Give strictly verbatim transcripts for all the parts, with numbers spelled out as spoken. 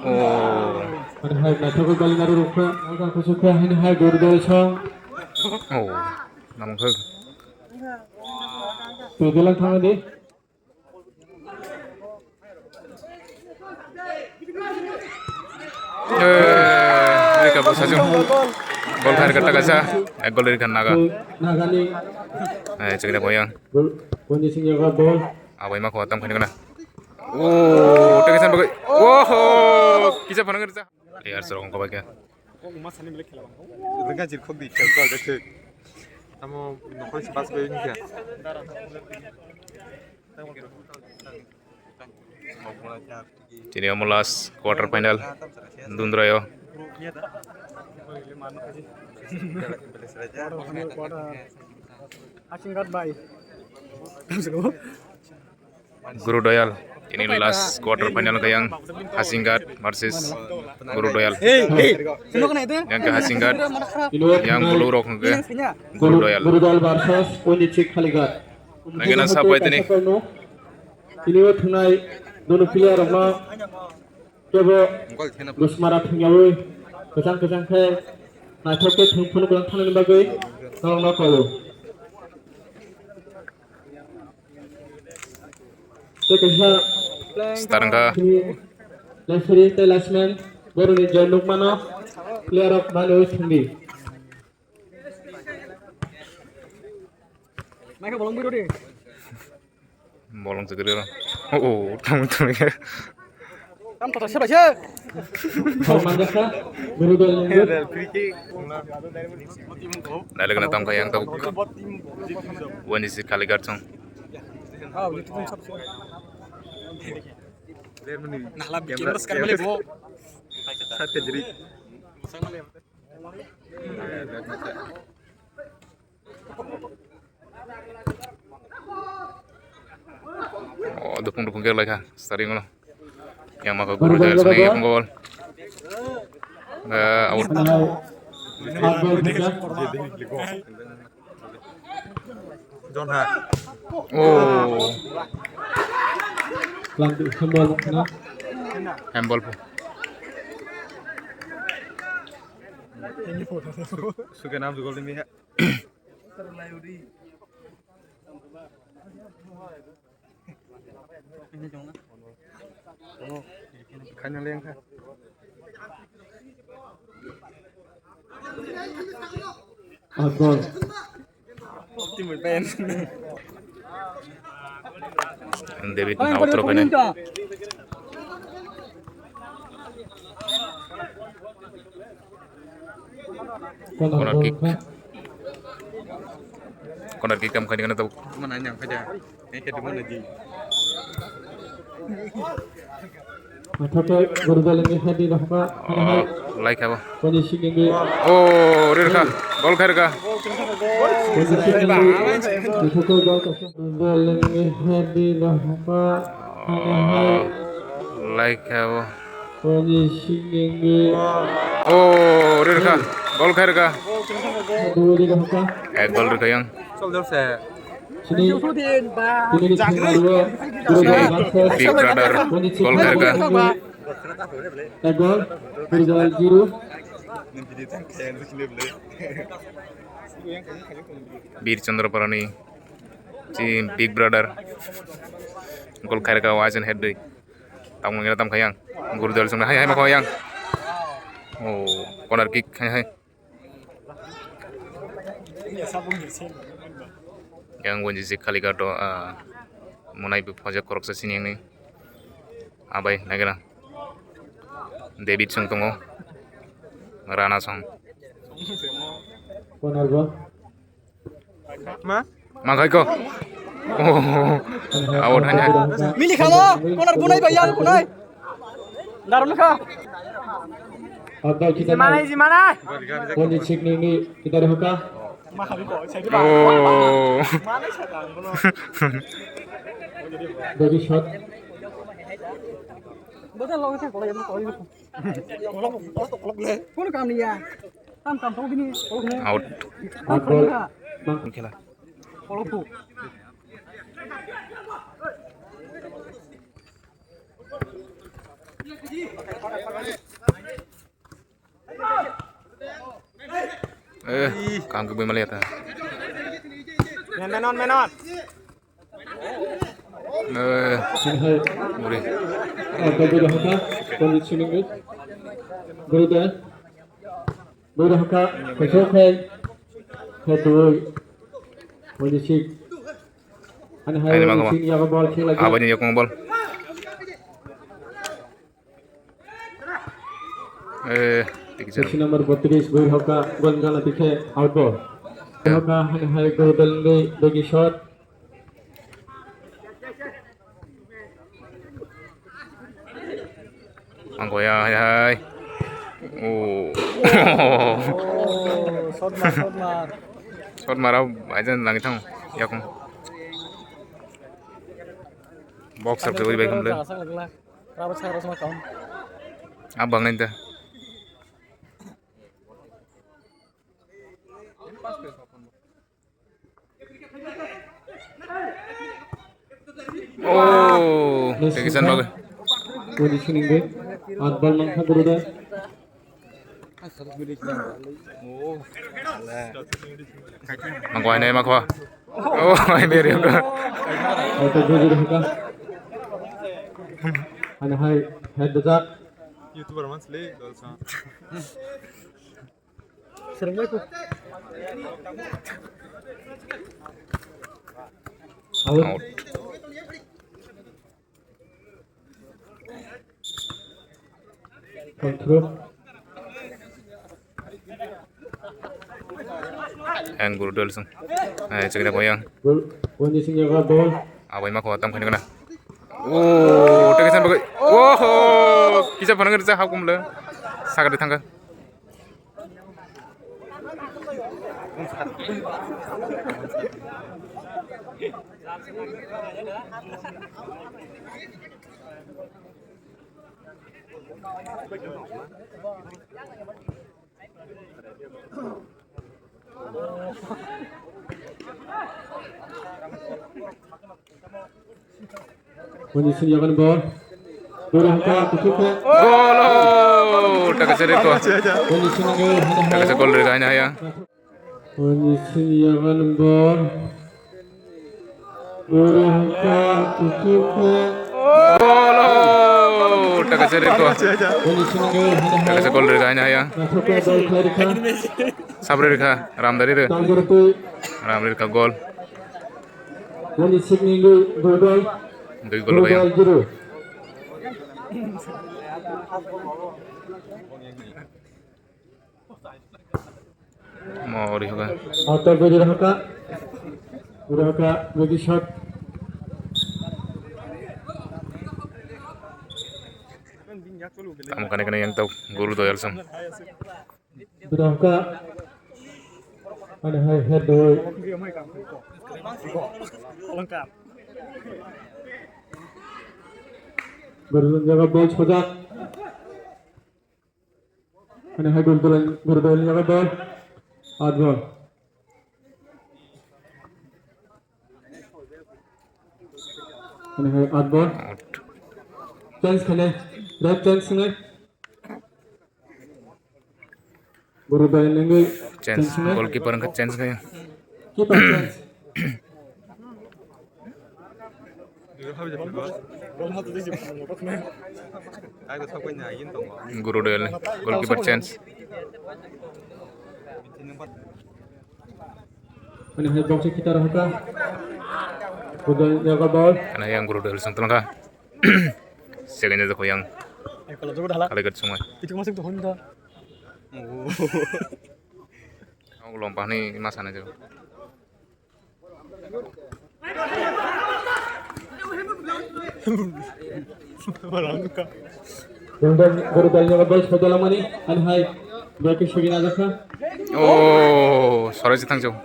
Oh. Hai naithok bali naru rukha, ang kha kusu kha, hini hai guru doi song. Oh, namang kha. Tujulang thang di. Eh, rika bosajung. Gol khair kata kasa. Eh, gol rika naga. Nagani. Eh, chekda boyang. Gol, Ponji Singh yaga gol. Abai ma khwa tam khani kana. Oh, teka san bagai. Oh, kisa phana ngerja. Players rok wngkha bai khe. Rwngkha jirkhok di khel kha khe. Tamo nokhorni se bas bai wngkha. Tini omo last quarter final. Dundrayo. Hasinghat bai. Guru Doyal. Ini last quarter final kayang Hasinghat versus Guru Doyal. Hey, hey. Yang ke Hasinghat, yang bulu rok ke Guru Doyal. Guru Doyal versus Ponji Singh Khaligat. Lagi nang sapai tini. Ini o thunai dono player rok no kebo gusmara thungyawi kachang kachang khe naithok khe thung phunu kwlang thangni bagwi norok no kolo. Tei kaisa Star wngkha. Referee tei linesman boroni je nukmano player rok manwi thungdi. Bolong chukri ro. Oh, oh, tamo tamo. Tam to se bai se. Bal manjakha, Guru Doyal ni. Dai lagna tongkha yang tabuk. Wani si Khaligat song. Nahla bikin terus kan balik bo. Sat kejri. Oh, dukung dukung khe lai kha, starting ulo. Yang maka Guru Doyal sini yang gol. Eh, out. John ha. Oh. Handball. Suke nam jugol ni ha. Khaina leng kha. Akbar. David na otro kene. Corner kick. Corner kick tam khani kana tabuk. Mana nyang khaja. Ini ke dimana ji? Athake Guru Doyal ni head di rahma. Oh, like habo. Koni singing. Oh, rirka. Gol khairka. Koni singing. Athake gol khairka. Guru Doyal ni head di rahma. Oh, like habo. Koni singing. Oh, rirka. Gol khairka. Guru di rahma. Ek gol rirka yang. Chol jor se. Sini, sini Big Brother gol khairka. Ek gol, Guru Doyal zero. Bir Chandra Parani, si Big Brother gol khairka, wajin head dui. Tamo ngira tam khayang. Guru Doyal sungna hai hai ma khayang. Oh, corner kick hai hai. Yang wenji si Khaligat o, ah, monai bi phojak koroksa sini yang ni. Abai, nagira. David song tongo. Rana song. Corner ball. Ma? Ma khai ko. Oh, out hanya. Mili khalo, corner bunai bai yang bunai. Darum kha. Abdul kita mana isi mana? Koni chikni ni kita hoka. Oh. Body shot. Bota lo kha ko ya ko. Kono kam niya. Tam tam to bini. Out. Khela. Kolok tu. Ang kubui maliya ta. Men, men on, men on. Eh, Singhai. Muri. Ah, double haka. Conditioning good. Good. Bwrwi hwnkha, kosok khai, khai dui, twenty six. Ani hai ani mangma. Sini yago ball khela. Abani yakung ball. Eh, tik jam. Jersey number botris, bwrwi hwnkha, gol gana tikhe out ball. Ya. Hwnkha, hani hai gol belengwi, bagi shot. Ang koya hai hai. Oh. Oh, shot mar, shot mar. Shot mar, aja nang thang yakung. Box sab jagoi bai kamle. Rabo sa rosma kaun. Abang nenda. Oh, tegi san bagai. Positioning good. At ball mangkha guru da. Mangkwa nai mangkwa. Oh, ai beri ko. Auto guru da haka. Ana hai head da jak. YouTuber mansli dolsa. Serang mai ko. Out. Out. Control. Yang guru dol sung. Hai, cekda koyang. Gol, gol ni sing jaga ball. Abai ma ko tam khani kana. Oh, tegi san bagai. Oh, kisa panang kerja hap kumle. Sagade thangka. Position yakan ball. Bola haka kuchuk khe. Gol! Oh, taka seri ko. Position nangwi hana haya. Taka gol rega hana haya. Position yakan ball. Bola haka kuchuk khe. Gol! Oh, taka seri ko. Position nangwi hana haya. Taka gol rega hana haya. Kuchuk khe ball khlai rikha. Sabri rikha, Ramdari re. Tangkar tu. Ramdari rikha gol. Gol ni sikni gol, gol. Dui gol gol, bayang. Gol zero. Mo ori hoga. Auto beri hoga. Beri hoga, beri shot. Tamo kane kane yang tau guru doyal sam. Bwrangka. Ani hai head doi. Guru jaga ball sojak. Ani hai guru doi, guru doi jaga ball. Out ball. Ani hai out ball. Out. Chance khane. Right chance khane. Guru bai nangwi chance, chance na? Goalkeeper wngkha chance kaya. Keeper chance. Guru Doyal ni goalkeeper chance. Ani hai box kita rohaka. Guru Doyal jaga ball. Ani yang Guru Doyal sung tongka. Second jaga yang. Kali kat sungai. Itu masuk tuh Honda. Oh. Aku lompat nih, mas sana jauh. Guru Doyal jaga ball, sebelah mana? Ani hai, baik segi naga kah? Oh, sorry sih tang jauh.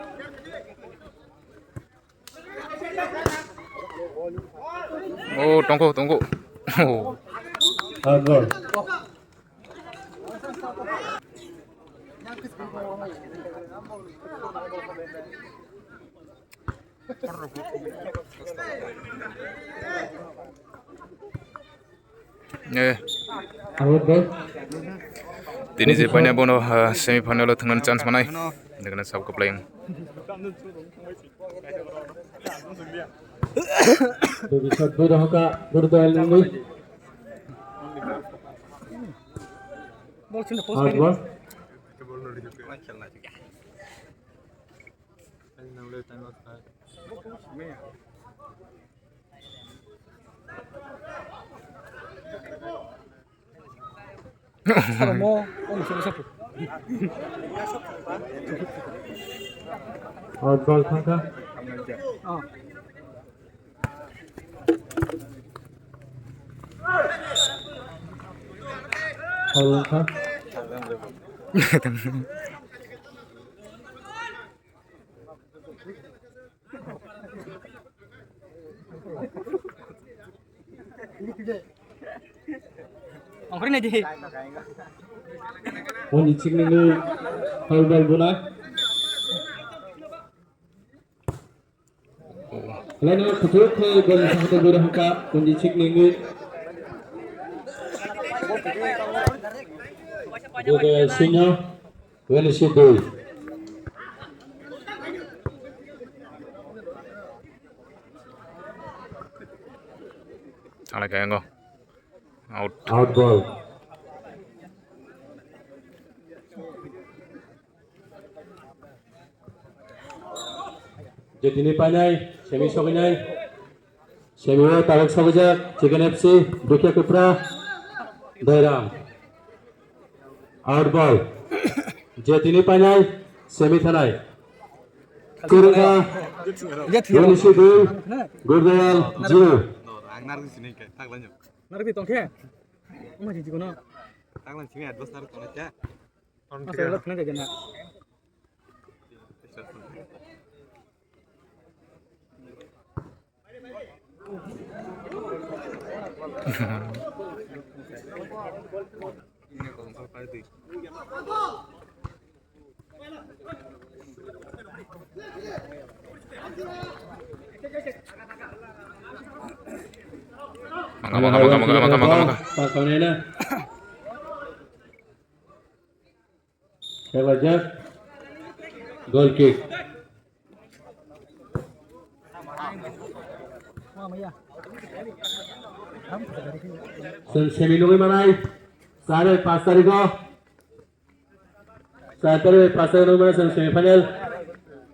Oh, tongko, tongko. Oh. Hard ball. Eh. Tini je paina bono, ah, semi final o thangna chance manai. Nagana sab kapleng. Bagi shot bui rohoka, buru doyal nungui. Hard ball. Salomo, oh, salomo sapu. Out ball thangkha. Oh. Foul wngkha. Ongkhorwi naidi. Honi chiknwi foul ball bunai. Laino kuthuk khe ball sakhe bwrwi hwnka honi chiknwi. Duga sino. Wani si dui. Thanglaikha yango. Out. Out ball. Jetini painai, semi soginai. Semi o tabuk sogijak, Chicken F C, Dukya Kupra, Dairam. Out ball. Jetini painai, semi thanai. Kurungkha, Unisi dui, Gurdayal zero. Narwi tongkhe? Uma jiji kono. Tanglang sini advance narwi tongkhe? Masa lo khna jajana. Maka, maka, maka, maka, maka, maka, maka. Pakai na. Khelajak. Goal kick. Chwng semi nugwi manai. Char bai pash tarikh o. Char bai pash tarikh o nugwi manai chwng semi final.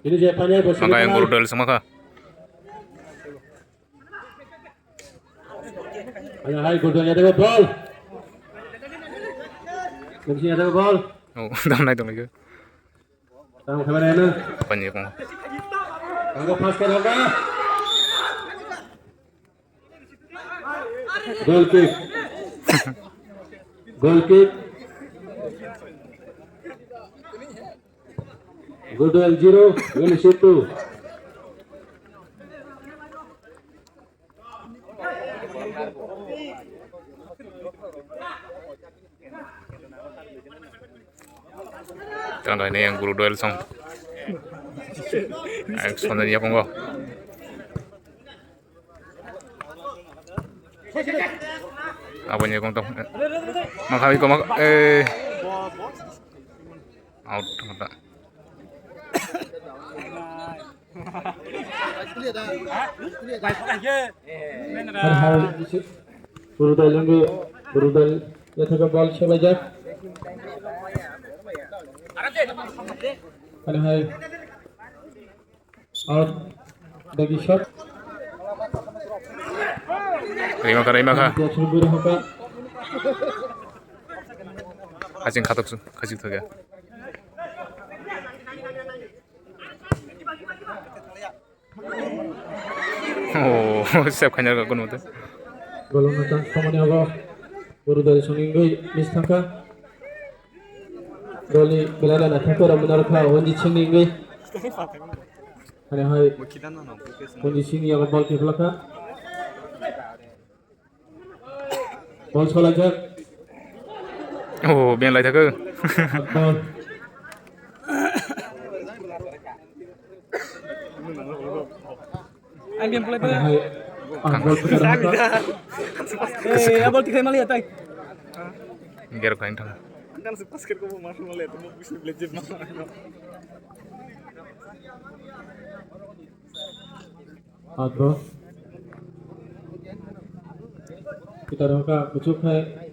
Ini je final bo semi final. Maka yang guru dal sama kha. Ano hai, Gurdon yadago ball. Gurdon yadago ball. Oh, damnai tong lagi. Tang khamar ano. Apa ni kong? Tang pass kar hoga. Goal kick. Goal kick. Gurdon zero, Unisi two. Tang dai ne yang guru duel song. Action ni yakung go. Apa ni yakung tong? Makai ko mak eh. Out mata. Hai hai, Gurudal nungwi, Gurudal yathaka ball selaijak. Hai hai. Out. Dagi shot. Rima kha, rima kha. Haching khatok su, khachik thok ya. Oh, save khaina rwkha kunuto. Golno chance tongmani abo. Gurudal songwi miss thangkha. Golni belai naithok khe rwmani rwkha Wanjit Singh ni wngwi. Hani hai Wanjit Singh ni yago ball kiphilakha. Ball solaijak. Oh, ben lai thakho. Ball. Ang game play ba. Hai. Ang ball kita dapat. Eh, abol tikai mali atai. Ger kain thang. Ang kan sepas ker ko masuk mali atai, mau bisa belajar mana. Abo. Kita roka kuchuk hai.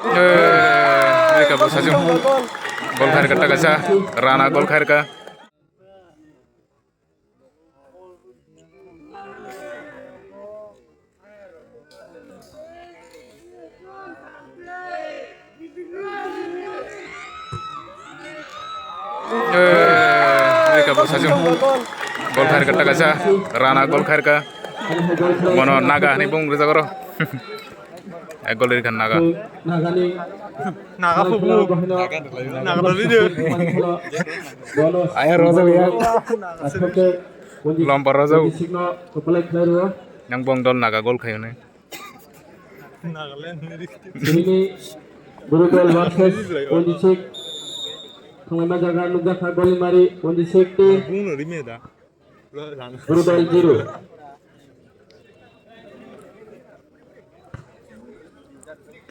Eh, ini kabel saja. Gol khair ka taka sa. Rana gol khair ka. Eh, ini kabel saja. Gol khair ka taka sa. Rana gol khair ka. Bono Naga ni bung reza goro. Ek gol rikha Naga. Nagani Naga fubu. Naga dali de. Aya roja ya. Lomba roja. Nang bong dol Naga gol khayo ne. Nagaland ni. Ini Gurudal versus Onjisik. Thangma jaga nugakha Golimari Onjisik team. Bung no rimeda. Gurudal zero.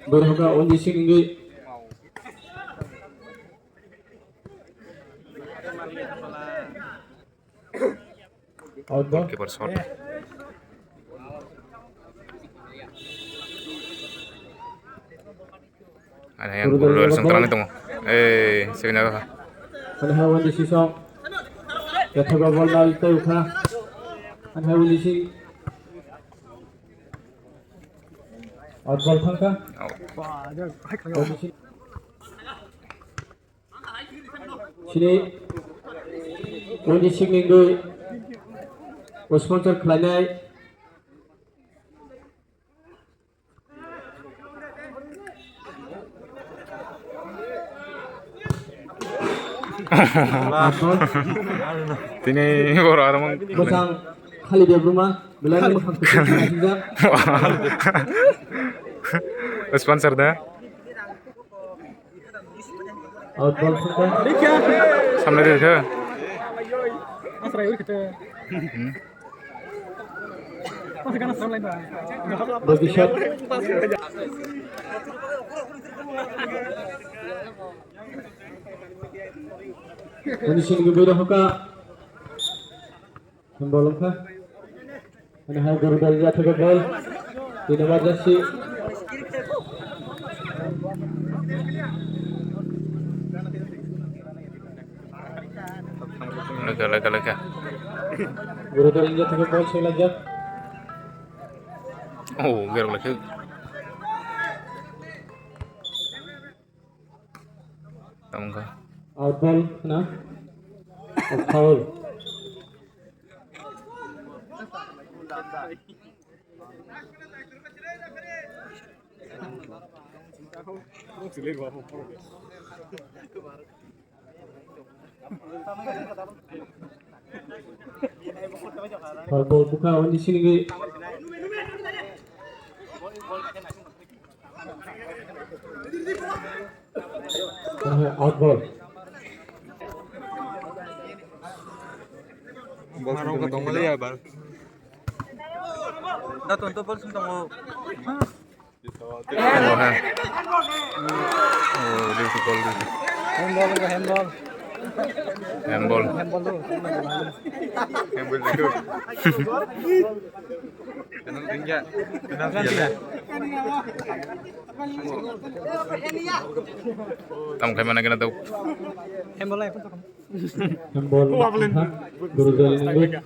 Borhoka Onjisik wngwi. Out ball. Goalkeeper shot. Ani yang guru dua sengkerang itu. Eh, sini apa? Ani hai Onjisik song. Yathoga ball nal tei ukha. Ani hai Onjisik. Out ball thangkha. Out. Onjisik. Sini Onjisik ni wngwi o sponsor khlainai. Tini borok aro mang. Bwsang Khalid Debbarma, belai no bwsang kusuk sinijak. Sponsor da. Out ball thangkha. Samne rikha. Hmm. Bagi shot. Ini sini gue beda hoka. Handball wngkha. Ani hai guru dal jathogo ball. Tini emergency. Lekha, lekha, lekha. Guru dal jathogo ball selajak. Oh, gerok lekha. Tamo kha. Out ball na? Foul. Foul ball bukha oni sinigwi. Out ball. Ball rok tong mali ya bal. Da ton to ball sung tongo. Oh, ha. Oh, duty ball, duty. Handball, handball. Handball. Handball tu. Handball tu. Penalty ya. Penalty ya. Tam khai mana kena tau. Handball lai pun. Handball. Guru dal nunggu.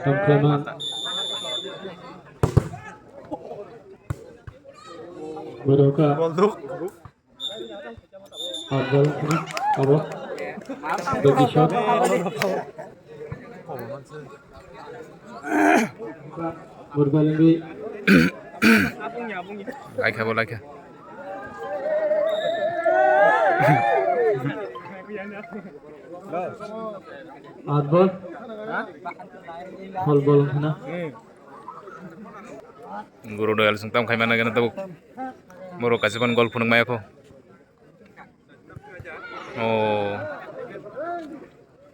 Tongkhlama. Boroka. Out ball, abo. Bagi shot. Burbalingwi. Laikha bo, laikha. Out ball. Foul ball wngkha na. Guru doyal sung tam khai mana gana tabuk. Borok kaisa ban gol phunuk maya kho. Oh.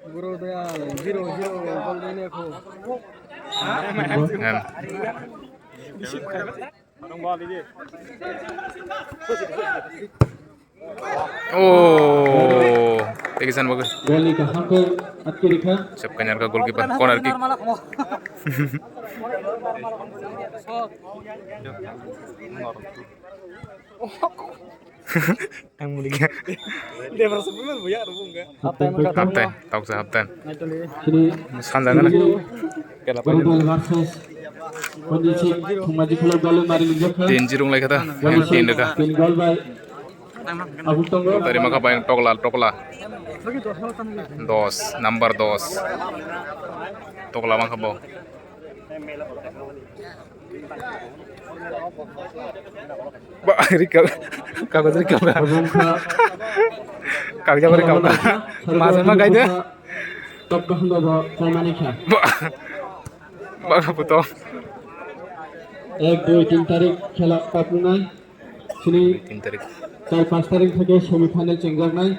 Guru Dayal, zero, zero, gol dine ko. Em. Oh, tegisan bagus. Gol ni kaham ke atkiri kha. Siap kanyar ka goalkeeper, corner kick. Ang muli kya? Half time, half time, toksa half time. Sini sanjang na. Guru Dayal versus Pondit Singh, Thongmaji Kholok dal mari lijak kha. Tin jirung lai kha ta. Tin da. Tin gol bai. Abuk tongo. Tari maka bai tokla, tokla. Dos, number dos. Tokla maka bo. Ba, rikam, kago rikam ka. Abong kha. Kago rikam ka. Mas ma gaide. Top kaham ba, ba, khamani kha. Ba, ba, puto. Ek, dui, tin tarik khela top nai. Sini tin tarik. Char panch tarik theke semi final chengjaknai.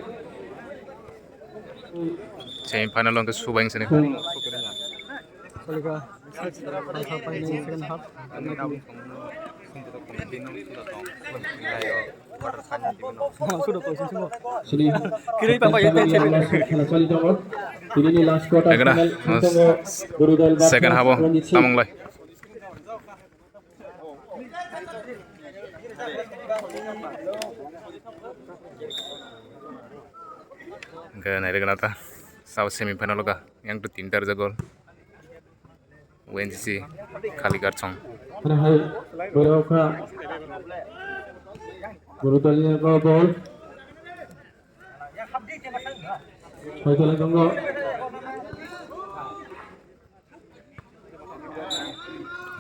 Semi final hwnkhe Subaing sini. Hmm. Sini. Khela choli tongo. Tinini last quarter final tongo. Guru Dayal versus Pondit Singh. Second half o tamung lai. Hwnkhe nairwgwna ta sao semi final o ka yang tu tinta rijak gol. O N G C Khaligarchong. Hwnwi hai borok kha Guru Dayal ni ball. Hai khe lai tongo.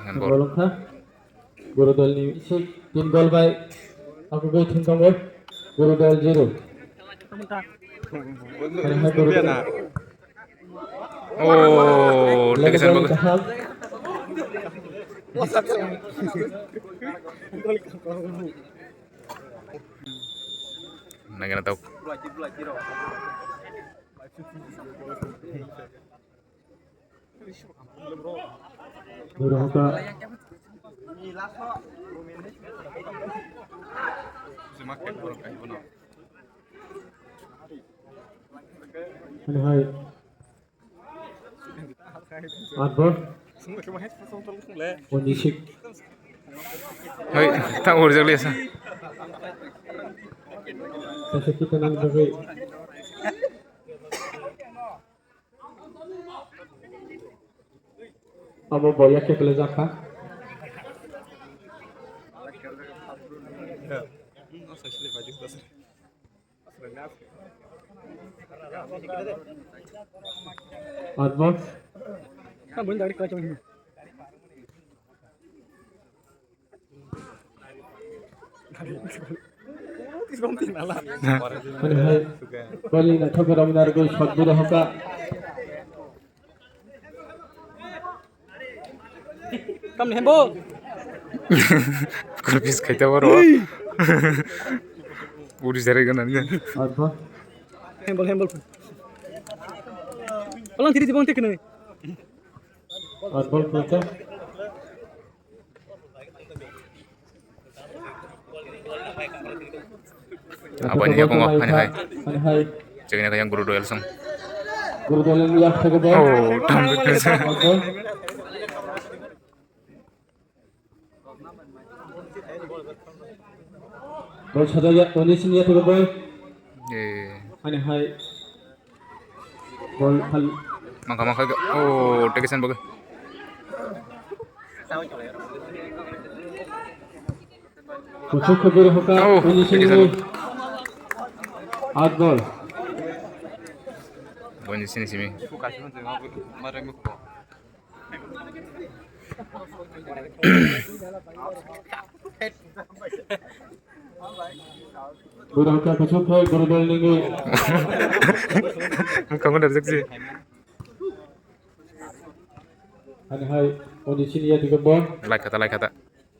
Handball. Handball wngkha. Guru Dayal ni sik tin gol bai. Aku bai thum tongo. Guru Dayal zero. Hai hai Guru Dayal. Oh, legacy legacy bagus. Kaham. Nagana tau. Borok kha. Hai hai. Atbor. Unisik. Hai, tak urjak liasa. Kasih kita nang beri. Abo boya kepele jakha. Atbor. Hwnwi hai bali naithok rok narwgwi sotbwi rohorkha. Tamni hembo. Kurpis khaita boro. Puri jare gana ni. Arba. Hembol, hembol. Olang tiri tibong tekne. Arba khaita. Aboni yakungo, hani hai. Hani hai. Chekna kaya Guru Dayal song. Guru Dayal yang yak theke bo. Oh, tam betul sa. Bol saja ya, Tony sini ya theke bo. Eh. Hani hai. Bol hal. Mangka mangka, oh, tekisan bagus. Kuchuk kubur hoka, oh, ini sini. Tekisan. Out ball. Boni sini simi. Guru hoka kuchuk hai, Guru Dayal nini. Mukha mukha reject si. Ani hai, oni sini ya tiga ball. Lai khata, lai khata.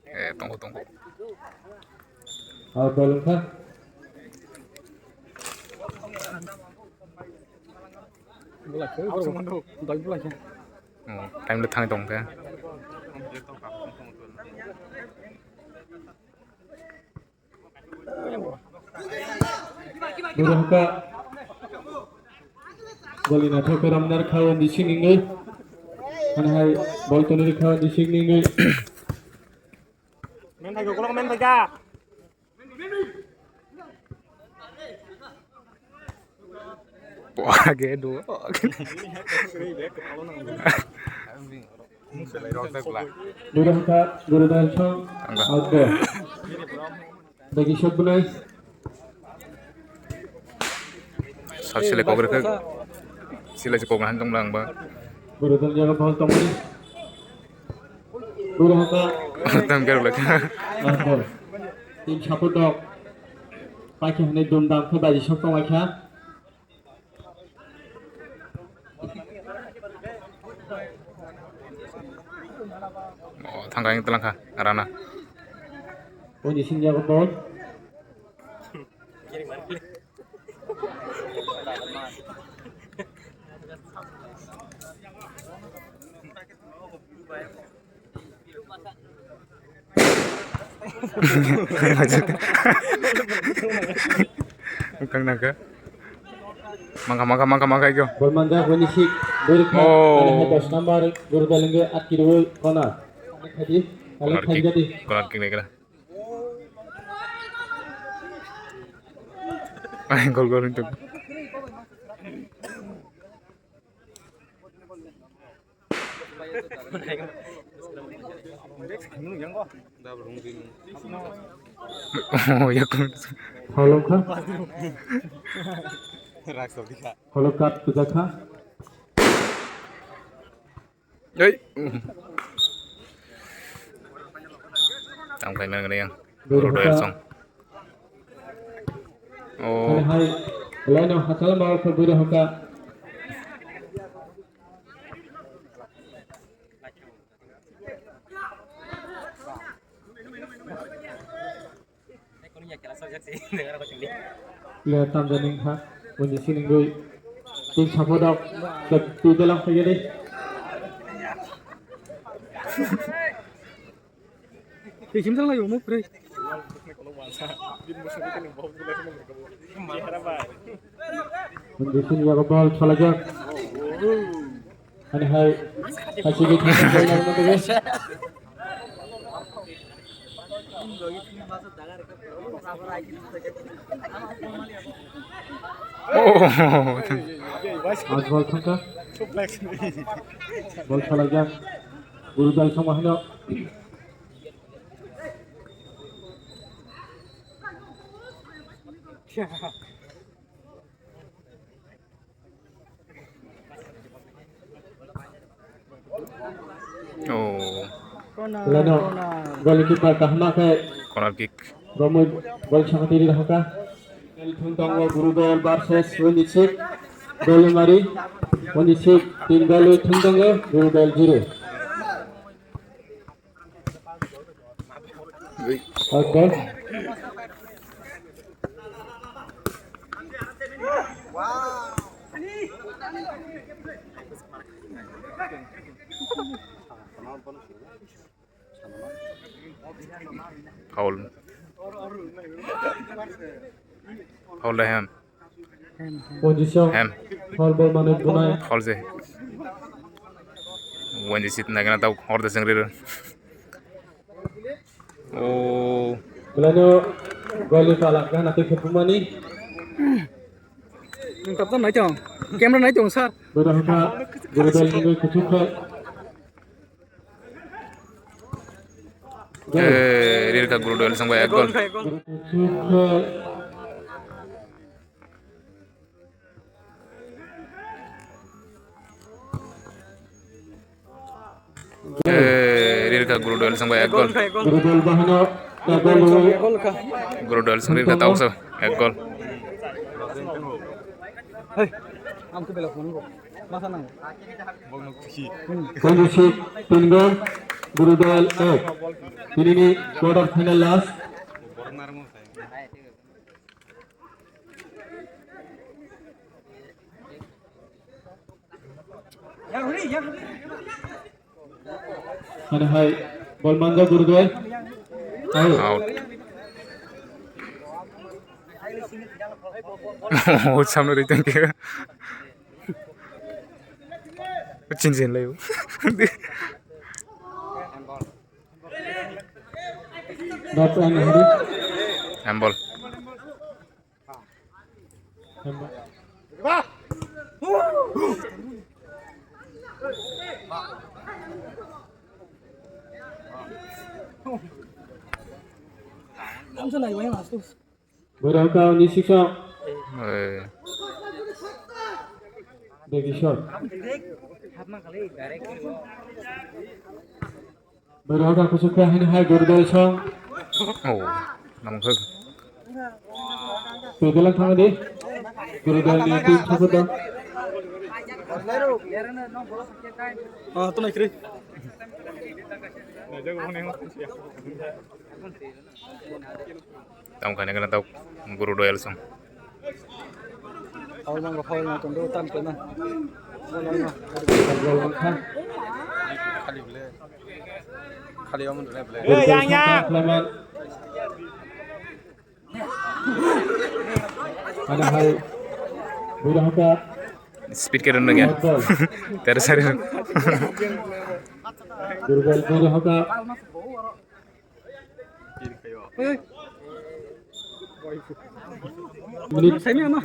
Eh, tunggu, tunggu. Out ball wngkha. Oh, time le thang tong khe. Boro hwnkha goli naithok khe ramnar kha o bising wngwi. Hani hai bol tonwi kha o bising wngwi. Men thai ko, men thai ka. Pora ge do. Boro hwnkha Gurudal song outdoor. Bagi shot bunai. Sab sile kok rwkha. Sile se kok han tong lang ba. Gurudal jaga bol tongmani. Guru haka. Tam kero lekha. Team support dok. Paikha hwnwi dum dam khe baji sok tonglaikha. Oh, thangka yang telangkha, rana. Poni sing jago bol. Kang nangka. Mangka, mangka, mangka, mangka, ikyo. Bol manjak, wini sik, bori kha, oh. Ani hai dos number, guru dalingge, at kiri woi, kona. Ani khadi, corner kick, khadi. Corner kick naikha. Ai, gol, gol, untung. Oh, ya, kun. Holok kha. Holok kat puja kha. Ei. Tam khai mana yang. Buru Rodo hoka. Yang song. Oh. Hai, hai. Laino hakala mau ke buru hoka. Player tamjani wngkha, buini siningwi team support rok twi dalam phaiyadi. Twi simjak lai omo kwrwi. Buini siningwi ball chalaijak. Ani hai, hai chigwi thangwi ball nangma tongwi. Oh. Out ball thangkha. Ball chalaijak. Guru dal songma hino. Oh. Leno goalkeeper kahma khe corner kick. Romwi ball sakatiri rohorkha. Thung tongo Gurudol versus Unisik Dolimari. Unisik tin goal thung tongo, Gurudol zero. Okay. Foul. Foul da hem. Position. Hem. Foul ball mane bunai. Foul se. Wenji sit na gana tau hor de sengri. Oh. Belano goli palak gana te khepumani. Nang tapta nai tong. Camera nai tong sir. Beda hota. Beda hota. Eh, Rirka Gurudol sangba ek gol. Eh, Rirka Gurudol sangba ek gol. Gurudol bahano ek gol. Gurudol sang Rirka tau sa ek gol. Hey, ang ko bela phone ko. Masa nang. Kondusik tin gol, Gurudol ek. Tinini quarter final last. Borok narwkma sai. Mane hai bol manja Gurudoi. Out. Out. Oh, samno ri thank you. Chin chin lai. Dot and hari. Handball. Handball. Borok kau ni siksa. Eh. Begi shot. Borok kau kusuk khe hini hai Gurudoi song. Oh, nang thak. Pedal thang di. Gurudoi ni team support dong. Ah, tu naikri. Tamo kani kana tau Gurudoi song. Foul mang, foul mang, tunggu, tan kena. Khali bele. Khali amun dule bele. Ada hai. Bura haka. Speed ke run lagi. Terus hari. Gurudoi bura haka. Minute. Saini ano.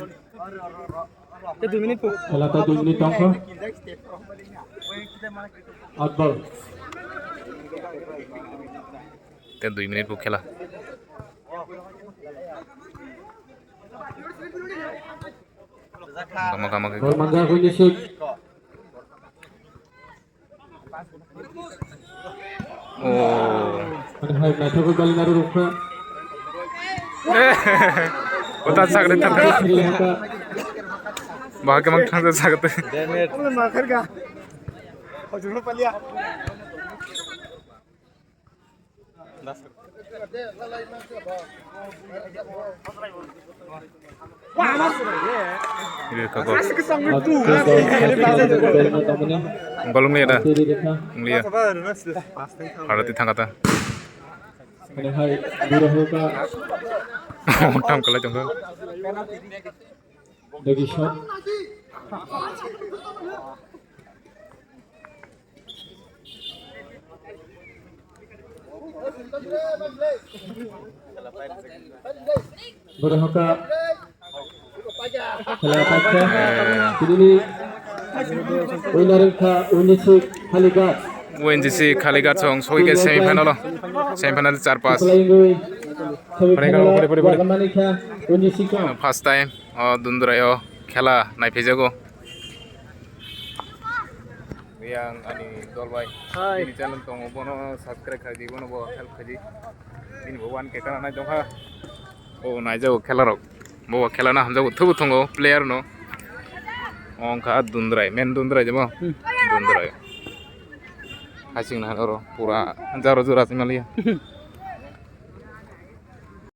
Te dui minute po. Khela ta dui minute tongkha. Out ball. Te dui minute po khela. Gama gama ke. Bol manja kuni sik. Oh. Ada hai naithok kali naru rukha. Kota sagri tata. Bahag mang thang sagri. Damn it. Golong ni ada. Mulia. Ada ti thangkata. Tam kalai tongkha. Dagi shot. Borok haka. Khela paikha. Tini winner wngkha Unjisi Khaligat. Unjisi Khaligat song soi ke semi final o. Semi final char pas. Semi final o first time o Dundurai o khela naiphaijago. Yang ani dol bai. Hai. Ini channel tongo, bono subscribe khai di, bono bo help khai di. Ini bo one K kana nai tongkha. Bo nai jago khela rok. Bo khela na hamjago thubu thongo player no. Ongkha Dundurai, main Dundurai jabo. Hmm. Dundurai. Hasing na oro pura jaro jura simaliya.